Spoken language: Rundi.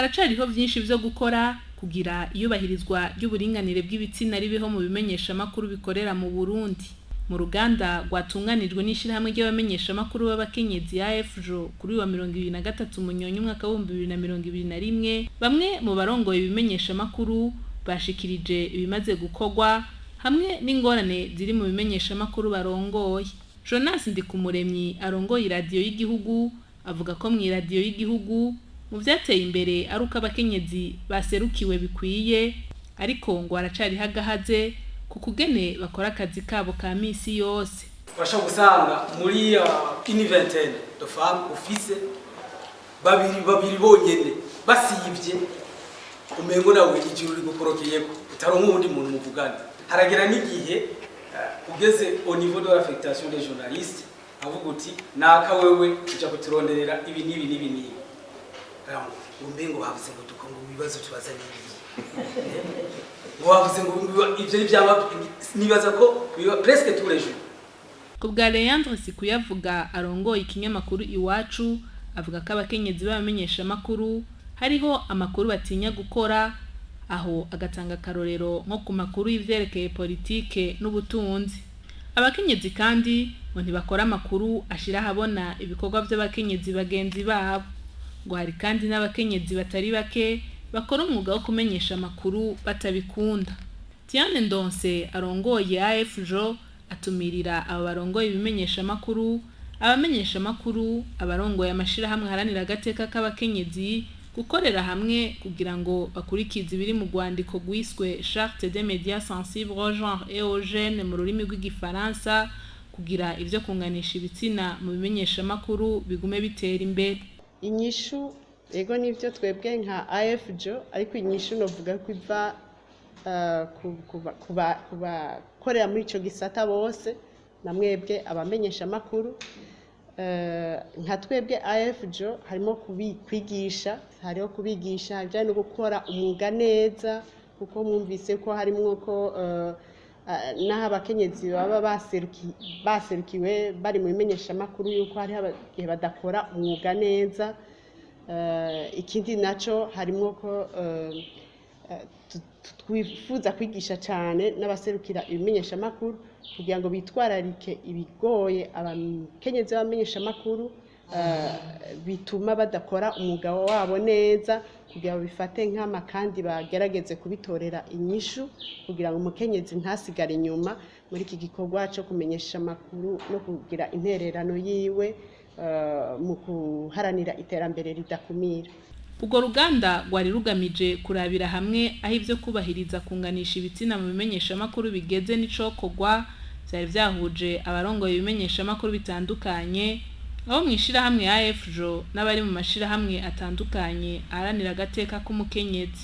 Haracariho vyinshi vyo gukora kugira iyubahirizwa ry'uburinganire bw'ibitsina ribeho mu bimenyeshamakuru bikorera mu Burundi. Mu ruganda rwatunganijwe n'ishirahamwe ry'abamenyeshamakuru b'abakenyezi AFJO kuri wa 23 Munyonyo umwaka w'2021, bamwe mu barongoye ibimenyeshamakuru bashikirije ibimaze gukorwa hamwe n'ingorane ziri mu bimenyeshamakuru barongoye. Jonas Ndikumuremyi arongoye iradiyo y'igihugu avuga ko mw'iradiyo y'igihugu mu vyateye imbere ari uko abakenyezi baserukiwe bikwiye, ariko ngo haracariho agahaze ku kugene bakora akazi kabo ka misi yose. Urashobora gusanga muri une vingtaine de femmes ufise babiri babiri bonyene basivye, umengo nawe ijuru rigukorokeyeko, utaronka uwundi muntu muvugana. Haragera n'igihe ugeze au niveau de l'affectation des journalistes, avuga uti: "Naka wewe uja kuturonderera ibi n'ibi n'ibi n'ibi." Ngo mbe ngo bavuze ngo duko ngo ibibazo tubaza n'ibi, ngo bavuze ngo ivyo n'ivyaba, nibaza ko biba presque tous les jours. Ku bwa Leandre Sikuyavuga arongoye ikinyamakuru Iwacu, avuga ko abakenyezi b'abamenyeshamakuru hariho amakuru batinya gukora, aho agatanga akarorero nko ku makuru y'ivyerekeye politike n'ubutunzi. Abakenyezi kandi ngo ntibakora amakuru ashira ahabona ibikorwa vy'abakenyezi bagenzi babo. Ngo hari kandi n'abakenyezi batari bake bakora umwuga wo kumenyesha amakuru batabikunda. Diane Ndonse arongoye AFJO atumirira abo barongoye ibimenyeshamakuru, abamenyeshamakuru, abarongoye amashirahamwe aharanira agateka k'abakenyezi gukorera hamwe kugira ngo bakurikize ibiri mu rwandiko rwiswe Charte des médias sensibles au genre et aux jeunes mu rurimi rw'igifaransa, kugira ivyo kunganisha ibitsina mu bimenyeshamakuru bigume bitera imbere. Inyishu, ego, nivyo, twebwe nka AFJO, ariko inyishu novuga ko iva ku bakorera muri ico gisata bose, na mwebwe abamenyeshamakuru. Nka twebwe AFJO harimo kwigisha, hariho kubigisha ibijanye no gukora umwuga neza, kuko mwumvise ko harimwo ko n'aho abakenyezi baba baserukiwe bari mu bimenyeshamakuru, yuko hariho igihe badakora umwuga neza. Ikindi naco harimwo ko twifuza kwigisha cyane n'abaserukira ibimenyeshamakuru kugira ngo bitwararike ibigoye abakenyezi b'abamenyeshamakuru bituma badakora umwuga wabo neza, kugira ngo bifate nkama kandi bagerageze kubitorera inyishu, kugira ngo umukenyezi ntasigare inyuma muri iki gikorwa cyo kumenyesha amakuru no kugira intererano yiwe mu guharanira iterambere ridakumira. Urwo ruganda rwari rugamije kurabira hamwe aho ivyo kubahiriza kunganisha ibitsina mu bimenyeshamakuru bigeze n'icokorwa. Vyari vyahuje abarongoye ibimenyeshamakuru bitandukanye, abo mw'ishirahamwe AFJO n'abari mu mashirahamwe atandukanye aharanira agateka k'umukenyezi.